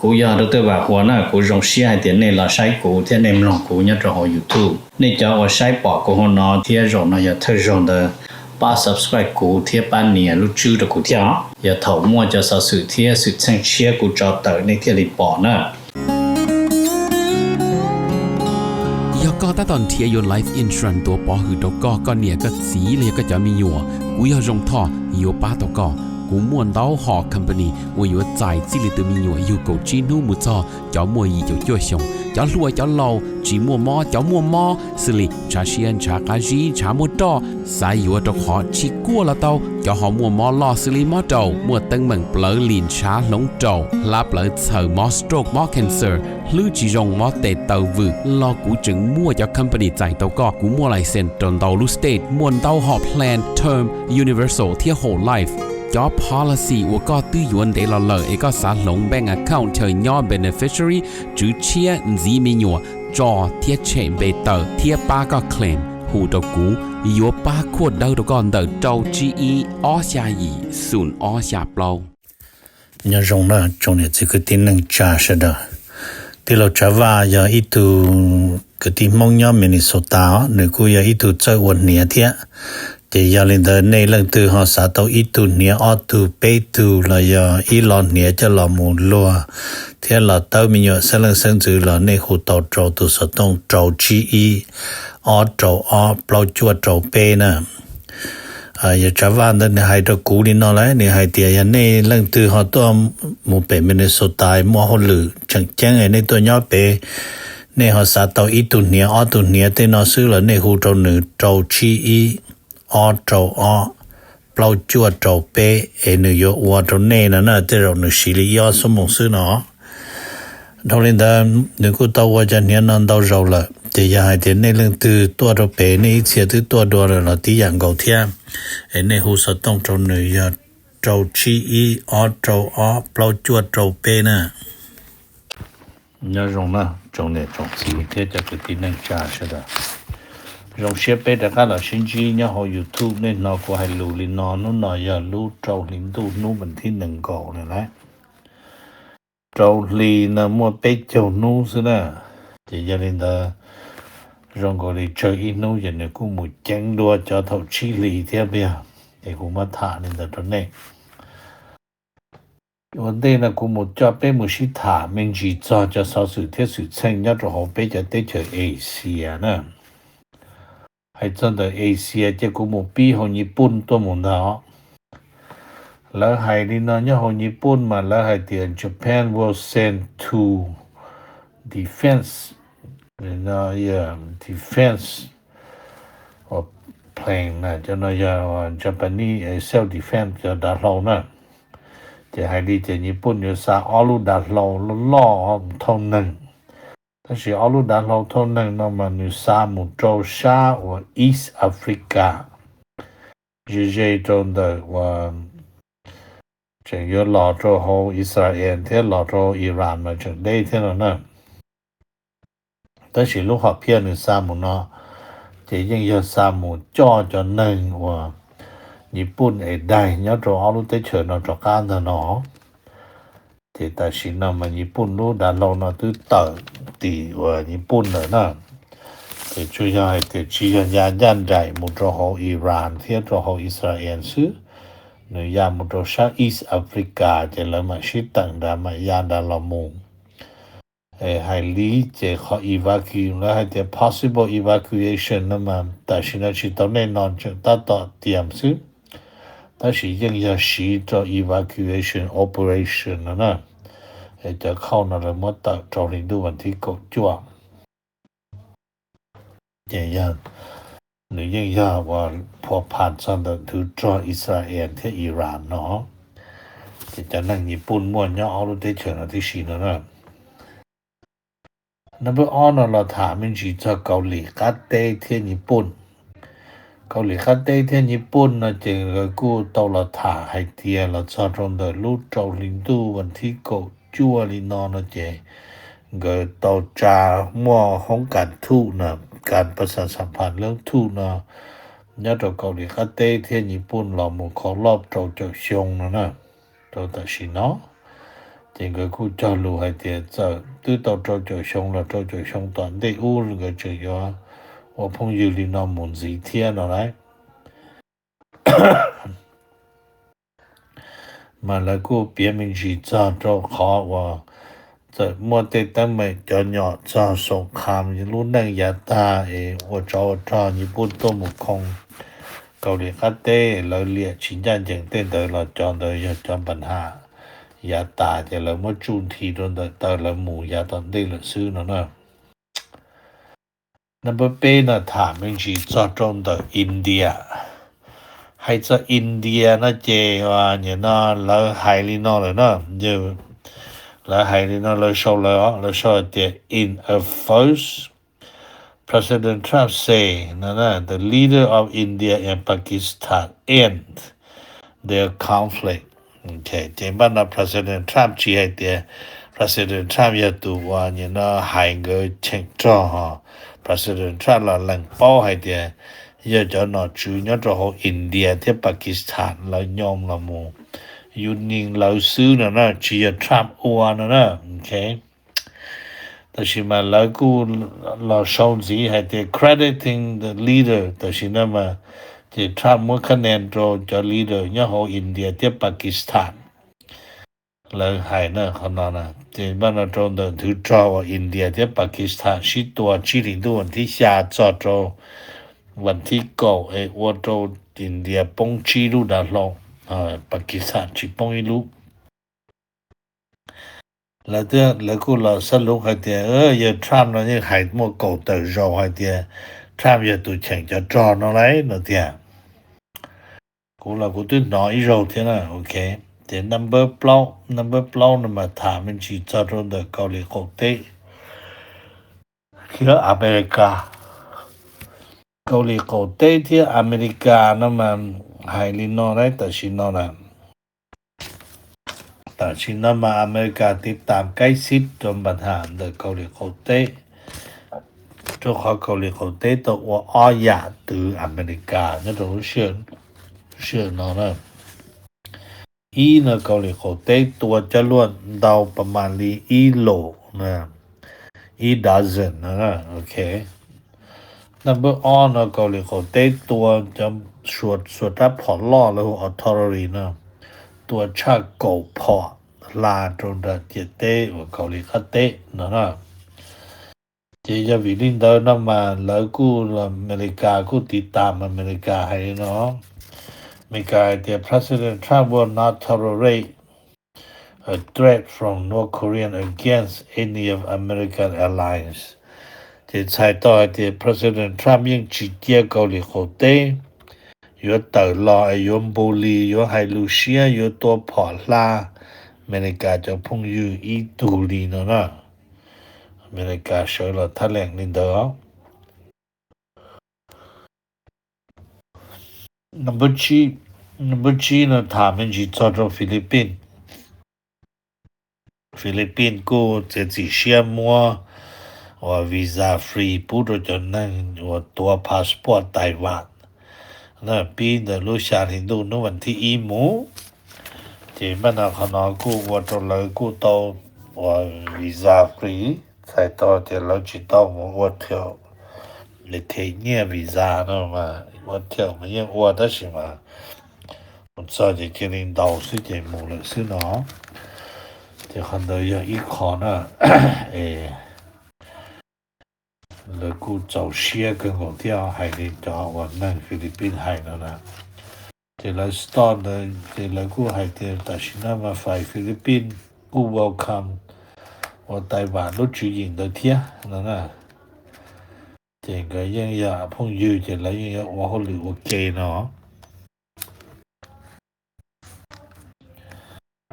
Kuv yog Doctor Vam Huas na, kuv zoo siab hais tias nej los saib kuv thiab nej mloog kuv nyob rau hauv YouTube. Nej cov uas saib pom kuv hauv no thiab zaum no yog thawj zaug ntawd, pab subscribe kuv thiab pab nias lub tswb rau kuv thiab os. Yog thaum muaj cov xov xwm thiab xwm txheej tshiab kuv tso tawm nej thiaj li pom na. Yog koj tab tom nrhiav yuav life insurance tuav pov hwm rau koj, koj niam koj txiv los yog koj cov me nyuam, kuv yog Zoo Thoj yuav pab tau koj. Kuv muaj ntau hom company uas yuav txais txij li tus me nyuam yug kaum tsib hnub mus txog cov muaj yim caum cuaj xyoos, cov hluas cov laus, tsis muaj mob cov muaj mob, xws li ntshav siab ntshav qab zib ntshav muaj roj, xav yuav rau qhov tsis kuaj los tau, cov ho muaj mob loj xws li mob raum, muaj teeb meem plawv lim ntshav hloov raum, hlab plawv txhaws, mob stroke mob cancer, hlwb tsis zoo mob tes taw vwm los kuv tseem muaj cov company txais tau koj. Kuv muaj license rau ntau lub state, muaj ntau hom plan term, universal thiab whole life. Cov policy uas koj twb yuav ntev los lawm es koj xav hloov bank account chaw nyob beneficiary, tswv tshiab, ntxiv me nyuam, tso thiab tshem npe tawm thiab pab koj claim, hu rau kuv, yuav pab khuaj dawb rau koj ntawm rau tsib ib ob xya yim xoom ob xya plaub. Nyob zoo na tsoom niam txiv kwv tij neej tsa sawv daws. Tij laug Tsav Vaj yog ib tug kwv tij Hmoob nyob Minnesota os, nws kuj yog ib tug txawj ua hniav thiab. Ces yog li ntawd nej leej twg ho xav tau ib tug hniav ob tug peb tug los yog ib lo hniav coj los mus luag thiab los tawb me nyuam xeeb leej xeeb ntxwv los nej hu tau rau tus xov tooj rau tsib ib ob rau ob plaub cuaj rau peb na. Yawg Tsav Vaj ntawd nws hais rau kuv li no lawm, nws hais tias yog nej leej twg ho tuaj mus pem Minnesota muaj hauj lwm tseem ceeb nej tuaj nyob pem, nej ho xav tau ib tug hniav ob tug hniav tej no xwb los nej hu rau nws rau tsib ib ob rau ob plaub cuaj rau peb es nws yuav ua rau nej no na, tej zaum nws siv li ib ob xuab moos xwb no. Dhau li ntawd nws kuj tau ua cov hniav no ntau zaus lawm, ces yog hais tias nej leej twg tuaj rau pem nej ib txhia twb tuaj dua lawm los tib yam nkaus thiab, es nej hu xov tooj rau nws yog rau tsib ib ob rau ob plaub cuaj rau peb na. Nyob zoo na tsoom niam tsoom txiv thiab cov kwv tij neej tsa sawv daws. Zoo siab peb rov qab los sib ntsib nyob hauv YouTube. Nej hnov kuv hais lus li no, hnub no yog lub rau hli ntuj, hnub vas thib nees nkaum na. Rau hli no muaj peb caug hnub xwb na. Ces yog li ntawd, zoo nkaus li tsawg ib hnub ces nws kuj mus ceev dua cov thaum tsib hli thiab tiag. Ces kuv muab tham li ntawd rau nej. Ua ntej no kuv mus coj peb mus sib tham me ntsis txog cov xov xwm thiab xwm txheej nyob rau hauv peb cov teb chaws Asia na. Hais txog ntawm Asia ces kuv mus pib hauv Nyij Pooj tuaj mus ntag. Lawv hais li no nyob hauv Nyij Pooj mas lawv hais tias Japan will send two defense, defense plane na, cov no yog Japanese self defense cov dav hlau na. Ces hais li ces Nyij Pooj yuav xa ob lub dav hlau loj loj thauj neeg. Tab sis ob lub dav hlau thauj neeg no mas nws xa mus rau sab uas East Africa, ze ze rau ntawm uas tseem yuav los rau hauv Israel thiab los rau Iran mas tseem deb thiab no na. Tab sis lub hom phiaj nws xa mus no ces yeej yog xa mus coj cov neeg uas Nyij Pooj es daig nyob rau ob lub teb chaws no rov qab ntag no. Ces tam sim no mas Nyij Pooj lub dav hlau no twb tawm tim uas Nyij Pooj lawm na. Ces tsuas yog hais tias tsis yog ya ncaj nraim mus rau hauv Iran thiab rau hauv Israel xwb, nws ya mus rau sab East Africa ces lawv mam sib teem nrad mam ya nrad los mus. Hais li ces qhov evacu, lawv hais tias possible evacuation no mas tam sim no tsis tau nej no, tseem tab tom tiam xwb. Tab sis yeej yog siv rau evacuation operation no na. Cov khauj no lawv muab tawm rau hli ntuj vas thib kaum cuaj. Ces yog nws yeej yog uas phua phas txog ntawm nthwv rog Israel thiab Iran no. Ces cov neeg Nyij Pooj muaj nyob ob lub teb chaws no tib si no na. Nab npawb ob no los tham me ntsis txog Kaus Lim Qab Teb thiab Nyij Pooj. Kaus Lim Qab Teb thiab Nyij Pooj no ces lawv kuj tau los tham hais tias los txog rau ntawm lub rau hli ntuj vas thib kaum cuaj li no no ces nkawd tau tsa muaj hoob kas thuj na, kas pas xas xam phas lab thuj no nyob rau Kaus Lim Qab Teb thiab Nyij Pooj los mus kho loj rau caum xyoo no na, rau tam sim no. Ces nkawd kuj cog lus hais tias txawm twb tau rau caum xyoo los rau caum xyoo tom ntej ub nkawd tseem yuav ua phooj ywg li no mus ntxiv thiab no lauj. Mas lawv kuj piav me ntsis txog rau qhov uas txawm muaj tej teeb meem cov nyom txog xoom kham lub neej yav tag es ua tsov ua rog nyias pub tuaj mus khoo Kaus Lim qab teb, lawv liam tsis ncaj ncees tej ntawd los cov ntawd yog cov npa nham yav tas ces lawv muab tsuj nthi rau ntawm taw lawv mus yav tom ntej lawm xwb no na. Number peb no tham me ntsis txog rau ntawm India. Hais txog India no ces nim no lawv hais li no lawm na, yog lawv hais li no, lawv sau lawv os, lawv sau hais tias in a first President Trump say no the leader of India and Pakistan end their conflict. Ok, ces npaj no President Trump tsis hais tias, President Trump yog tus uas nim no hais nkawd cheem rog ho, President Trump los lees paub hais tias yog cov nom tswv nyob rau hauv India thiab Pakistan lawv nyoo los mus union lawv xwb no na, tsis yog Trump ua no na. Ok, tab sis mas lawv kuj los sau ntxiv hais tias crediting the leader, tam sim no mas ces Trump muab khab nees rau cov leader nyob hauv India thiab Pakistan. Lawv hais na qhov no na, ces npaj no rau ntawm nthwv rog uas India thiab Pakistan sib tua tsib hlis ntuj vas thib xya txog rau vas thib kaum es ua rau India poob tsib lub dav hlau, Pakistan tsis poob ib lub. Lawv kuj los xab lub hais tias yawg Trump no yeej hais muaj kaum tawm zaus hais tias Trump yog tus cheem cov rog no lauj no tiag. Kuv los kuv twb hnov ib zaug thiab na. Ok, ces number plaub, number plaub no mas tham me ntsis txog rau ntawm Kaus Lim qaum teb thiab Amelikas. Kaus Lim qaum teb thiab Amelikas no mas hais li no na, tam sim no na, tam sim no mas Amelikas tiv tam kaib xib rau npa nham ntawm Kaus Lim qaum teb, rau qhov Kaus Lim qaum teb tau ua ob yam twv Amelikas nyob rau lub sij hawm no na. Ib no Kaus Lim qaum teb tua cov luaj ntau pas mas li ib lus, ib dozen no. Ok, number ob no Kaus Lim qaum teb tua cov suav rab phom loj lawv hu artillery no, tua tshaj kaum phom hla rau nram ciam teb uas Kaus Lim qab teb no na. Ces yog vim li ntawd no mas lawv kuj, Amelikas kuj tiv tam, Amelikas hais li no, Amelikas hais tias President Trump will not tolerate a threat from North Korea against any of American allies. Ces txhais tau hais tias President Trump yeej tsis cia Kaus Lim qaum teb yuav tawm los es yuav npu li, yuav hais lus siab, yuav tua phom hla Amelikas cov phooj ywg ib tug li no na. Amelikas sawv los thab lees li ntawd. Number tsib no tham me ntsis txog rau Philippines. Philippines kuj txiav txim siab muab uas visa free pub rau cov neeg uas tuav passport Taiwan na, pib ntawm lub xya hli ntuj hnub vas thib ib mus. Ces npaj no qhov no kuj ua rau lawv kuj tau uas visa free, txhais tau tias lawv tsis tau mus ua thiaum, them nyiaj visa no mas ua thiaum mas yeej ua tab sis mas mus txog ces cia li ntaus xwb ces mus lawm xwb no. Ces qhov ntawd yog ib qho na, es lawv kuj txaus siab kawg nkaus thiab, hais li cov uas neeg Philippines hais no na. Ces lawv stop ntawd ces lawv kuj hais tias tam sim no mas fais Philippines kuj welcome uas Taiwan lub tswv yim ntawd thiab no na. Ces nkawd yeej yog phooj ywg ces lawv yeej yuav ua hauj lwm ua ke no.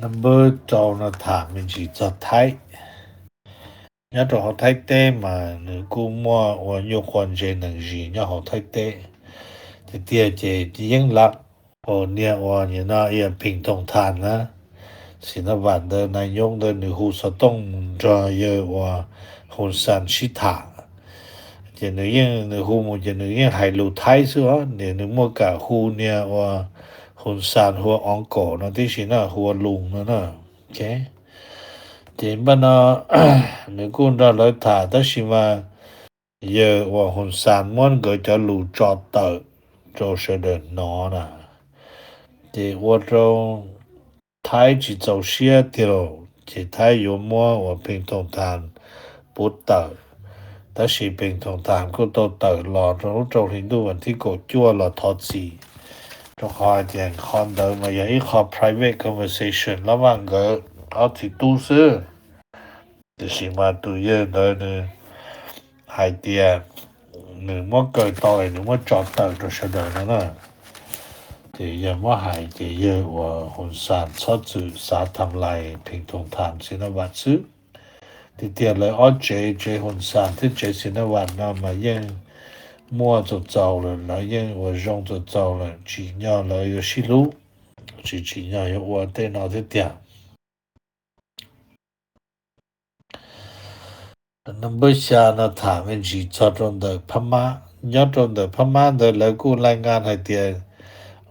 Number rau no tham me ntsis txog Thaib. Nyob rau hauv Thaib teb mas nws kuj muaj ua nyuaj quav ntse neeg zis nyob hauv Thaib teb tiag tiag ces yeej lam ua niag uas nim no yog Pheej Thooj Tham na, sim no vam ntawd nais nyob ntawd nws hu xov tooj mus nrog yawg uas Hun San sib tham. Ces nws yeej, nws hu mus ces nws yeej hais lus Thaib xwb os, nws muaj kam hu niag uas Hun San hu ua uncle no tib si na, hu ua Lus no na. Ok, Ces npaj no nws kuj nrog lawv tham tab sis mas yawg uas Hun San muab nkawd cov lus tso tawm rau sawv daws hnov na, ces ua rau Thaib tsis txaus siab tiag lauj, ces Thaib yuav muab uas Pheej Thoom Tham puv tawm. Tab sis Pheej Thoom Tham kuj tau tawm los rau lub rau hli ntuj vas thib kaum cuaj los thov txim, rau qhov hais tias qhov ntawd mas yog ib qho private conversation los vaj nkawd ob txiv tub xwb. Tiam sis mas tus yawg ntawd nws hais tias nws muab kaw tau es nws muab tso tawm rau sawv daws no na. Ces yawg muab hais ces yawg uas Hun San txhob txwm xav tham lais Pheej Thoom Tham Xi Na Vam xwb. Tiag tiag lawv ob tsev, tsev Hun San thiab tsev Xi Na Vam no mas yeej muaj txaus txaus lawm, lawv yeej uas zoo txaus txaus lawm, tsim nyog lawv yuav sib hlub, tsis tsim nyog yuav ua tej no thiab tiag. Nab npawb xya no tham me ntsis txog rau ntawm Phab Mab. Nyob rau ntawm Phab Mab ntawd lawv kuj laj ngan hais tias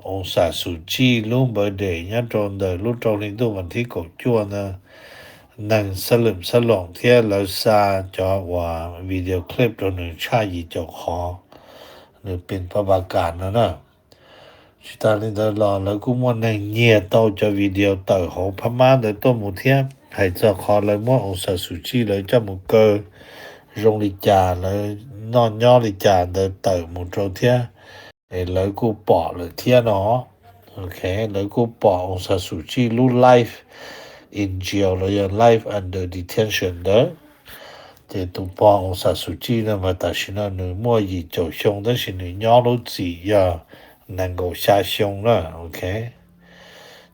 Aung San Suu Kyi lub npawv dej nyob rau ntawm lub rau hli ntuj vas thib kaum cuaj ntawd, neeg xab lwm xab loom thiab lawv xa cov uas video clip rau nws tshaj yim caum qhov, nws pin pab va kas no na. Tsis tas li ntawd los lawv kuj muaj neeg nyiag tau cov video tawm hauv Phab Mab ntawd tuaj mus thiab. Hais txog qhov lawv muab Aung San Suu Kyi lawv coj mus kaw zoo li cas, lawv noj nyob li cas ntawd tawm mus rau thiab, es lawv kuj pom lawm thiab no. Ok, lawv kuj pom Aung San Suu Kyi lub life in jail los yog life under detention ntawd. Ces tus pog Aung San Suu Kyi no mas tam sim no nws muaj yim caum xyoo tab sis nws nyob lub txim yog nees nkaum xya xyoo na. Ok,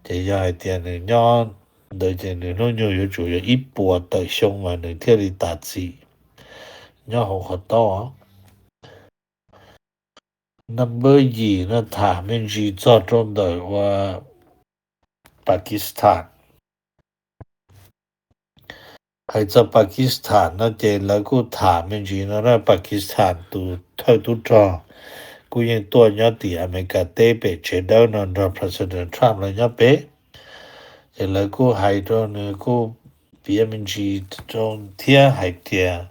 ces yog hais tias nws nyob ntawd ces nws hnub nyoog yuav tsum yog ib puas tawm xyoo mas nws thiaj li tas txim nyob hauv qhov tau. Nab npawb yim no tham me ntsis txog rau ntawm uas Pakistan. Hais txog Pakistan no ces lawv kuj tham me ntsis no na, Pakistan tus thawj tub rog kuj yeej tuaj nyob tim Amelikas teb pem tsev dawb no nrog President Trump lawv nyob pem. Ces lawv kuj hais rau nws kuj piav me ntsis rau thiab hais tias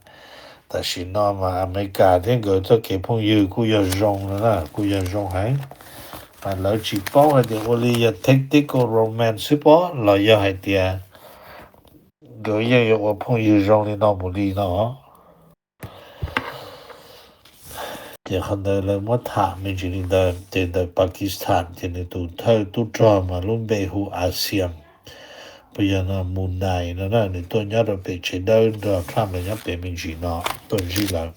tam sim no mas Amelikas thiab nkawd txoj kev phooj ywg kuj yog zoo no na, kuj yog zoo heev. Mas lawv tsis paub hais tias ua li yog tactical romance xwb pob los yog hais tias nkawd yeej yuav ua phooj ywg zoo li no mus li no. Ces qhov ntawd lawv muab tham me ntsis li ntawd, ces ntawm Pakistan ces nws tus thawj tub rog mas lub npe hu Asim, puas yog no Munai no na, nws tuaj nyob rau pem tsev dawb nrog Trump lawv nyob pem me ntsis no tuaj ntsib lawv.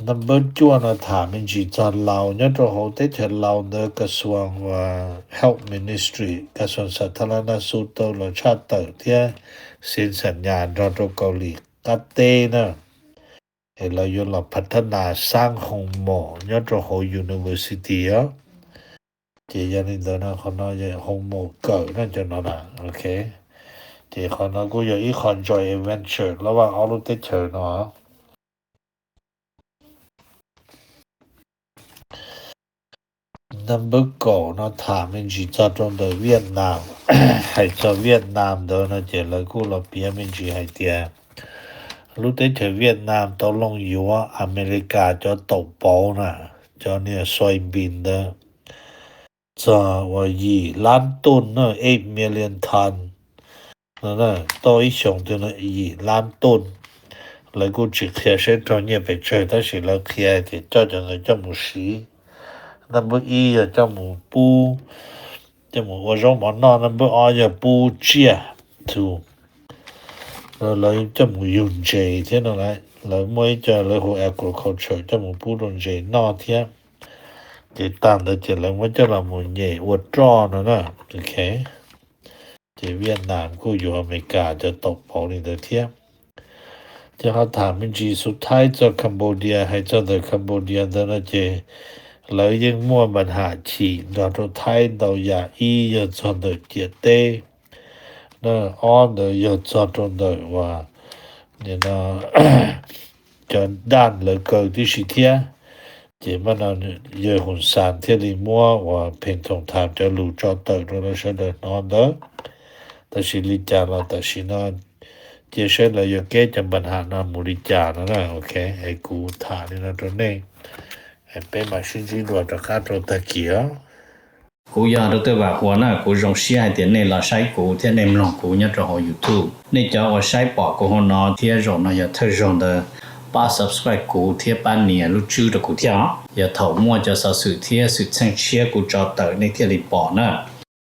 Nab npawb cuaj no tham me ntsis txog Laus, nyob rau hauv teb chaws Laus ntawd kas xuas uas Health Ministry, kas xuas xa tha la na su tau los tshaj tawm thiab xeev xam nyas nrog rau Kaus Lim qab teb na. Es lawv yuav los phav thab nas xaab hoo mom nyob rau hauv university os. Ces yog li ntawd no qhov no yog hoo mom kawm no cov no na, ok. Ces qhov no kuj yog ib qho joint adventure lawv vaj ob lub teb chaws no. Nab npawb kaum no tham me ntsis txog rau ntawm Vietnam. Hais txog Vietnam ntawd no ces lawv kuj los piav me ntsis hais tias lub teb chaws Vietnam tau looj yuav Amelikas cov taum pauv na, cov niag soybean ntawd txog uas yim lab tun na, eight million ton no, tau ib xyoos twg no yim lab tun. Lawv kuj tsis qhia saib raug nyiaj pes tsawg tab sis lawv qhia hais tias coj cov ntawd coj mus siv. Nab npawb ib yog coj mus pub, coj mus ua zaub mov noj, nab npawb ob yog pub tsiaj tus, lawv coj mus yug ntses thiab no lawm. Lawv muaj ib co lawv hu agriculture coj mus pub rau ntses noj thiab. Ces tag ntawd ces lawv muab coj los mus nyem ua roj no na. Ok, ces Vietnam kuj yuav Amelikas cov taum pauv li ntawd thiab. Ces ho tham me ntsis xub thaib txog Cambodia. Hais txog ntawm Cambodia ntawd no ces lawv yeej muaj npa ham chim nrog rau Thaib ntau yam, ib yog txog ntawm ciam teb, ob ntawd yog txog rau ntawm uas cov daj lawv kaw tib si thiab. Ces npaj no yawg Hun San thiaj li muab uas Pheej Thoom Tham cov lus tso tawm rau lawv sawv daws hnov ntawd. Tab sis li cas los tam sim no cia saib lawv yuav keb cov npa ham no mus li cas no na. Ok, es kuv tham li no rau nej, peb mam sib ntsib dua rov qab rau tag kis os. Kuv yog Dr. Vam Huas na, kuv zoo siab hais tias nej los saib kuv thiab nej mloog kuv nyob rau hauv YouTube. Nej cov uas saib pom kuv hauv no thiab zaum no yog thawj zaug ntawd, pab subscribe kuv thiab pab nias lub tswb rau kuv thiab os. Yog thaum muaj cov xov xwm thiab xwm txheej tshiab kuv tso tawm nej thiaj li pom na.